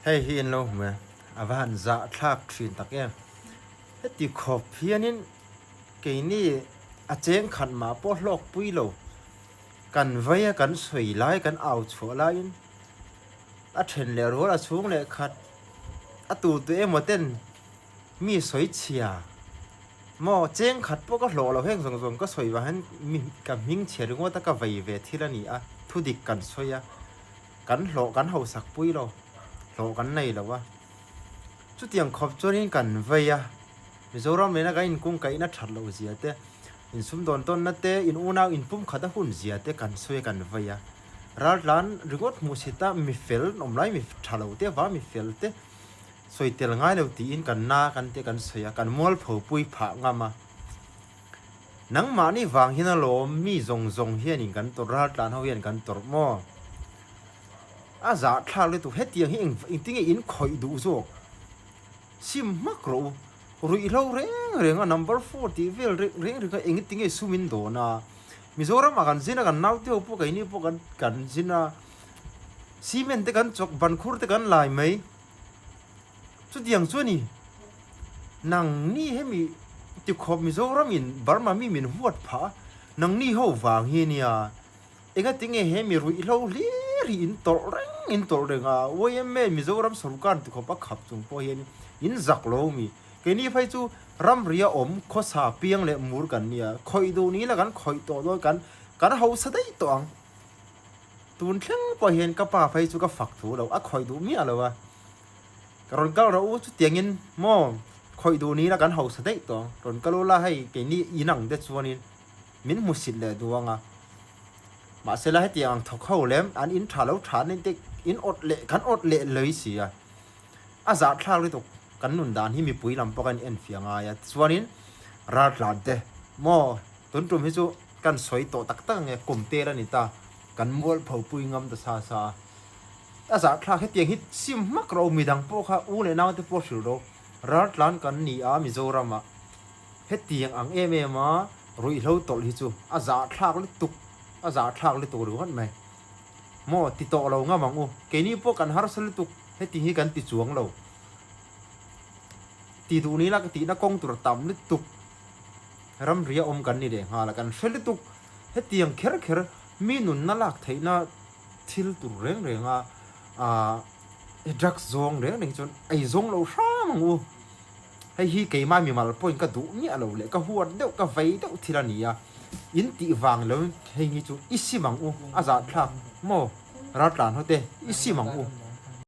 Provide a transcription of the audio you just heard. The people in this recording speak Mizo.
Hei hi in lo hmu e, a va han zahthlak thin tak em. Heti khawp hianin keini a cheng khat mah pawh hlawk pui lo. Kan vei a kan sawi lai kan au chhuah laiin a then leh rual a chhung leh khat a tu tu emaw ten mi sawi chhia maw cheng khat pawh ka hlawh lo heng zawng zawng ka sawi vang hian mi ka hming chhia ringawt a ka vei ve thil a ni a thudik kan sawi a. Kan hlawh kan hausak pui lo, hlawh kan nei lo a. Chutiang khawp chuanin kan vei a, Mizoram nena kan inkungkaihna that loh zia te, insumdawn tawnna te, in unau inpumkhat a hun zia te kan sawi a kan vei a. Raltlan ringawt hmuhsit a mi fel awm lai mi tha lo te avang mi fel te sawi tel ngai lo tiin kan na kan te kan sawi a, kan mualpho pui phah ngam a. Nangmahni vang hian alawm mi zawng zawng hianin kan tawrh, raltlan ho hian kan tawrh maw? A zahthlak lutuk, hetiang hi eng engtinge in khawih duh zawk? Sim hmak rawh u, ruihhlo reng reng a number four tih vel reng reng kha engtinge sum in dawn a? Mizoram ah kan zin a, kan naute ho pawh keini pawh kan kan zin a, cement te kan chawk, bankhur te kan lai mai. Chutiang chu a ni. Nangni hemi tikhawp Mizoram in Burma mi min huat phah a, nangni ho vang hi nia. Engatinge he mi ruihhlo hlir hi in tawlh reng in tawlh reng a, YMA Mizoram sorkar tikhawp a khap chung pawh hian in zak lo mi. Keini phei chu ramria awm khawsa piang leh mur kan nia, khawih duh ni la kan khawih tawh dawn kan kan hausa daih tawh ang. Tun thleng pawh hian ka pa phei chu ka fak thu lo, a khawih duh miah lo a. Ka rawn kal rawh u chutiangin maw khawih duh ni ila kan hausa daih tawh ang, rawn kal ula hei keini in ang te chuanin min hmusit leh duh ang a. Mahsela hetiang ang thawk ho lem an in tha lo tha nen te in awt leh kan awt leh lei si a, a zahthlak lutuk kan nun dan hi mipui lam pawh kan enfiah ngai a, tichuanin raltlan te maw tun tum hi chu kan sawi tawh tak tak ang e kum tel a ni ta kan mualpho pui ngam ta sa sa a. A zahthlak hetiang hi sim hmak rawh u, midang pawh kha u leh naute pawh hrilh rawh u, raltlan kan ni a Mizoram ah hetiang ang em em a ruihhlo tawlh hi chu a zahthlak lutuk, a zahthlak lutuk ringawt mai. Maw ti tawh lo ngam ang u, keini pawh kan harsa lutuk hetiang hi kan ti chuang lo. Ti duh ni la ka tihna kawng tur a tam lutuk, ramria awm kan ni leh nghal a, kan hre lutuk hetiang kher kher mi nunna lak theihna Thil tur reng reng a ah drugs zawng reng reng chuan ei zawng lo hram ang u. Hei hi keimah mimal pawhin ka duh miah lo leh ka huat deuh ka vei deuh thil a ni a. In tih vang lo in hei hi chu i sim ang u a zahthlak maw raltlan ho te i sim ang u.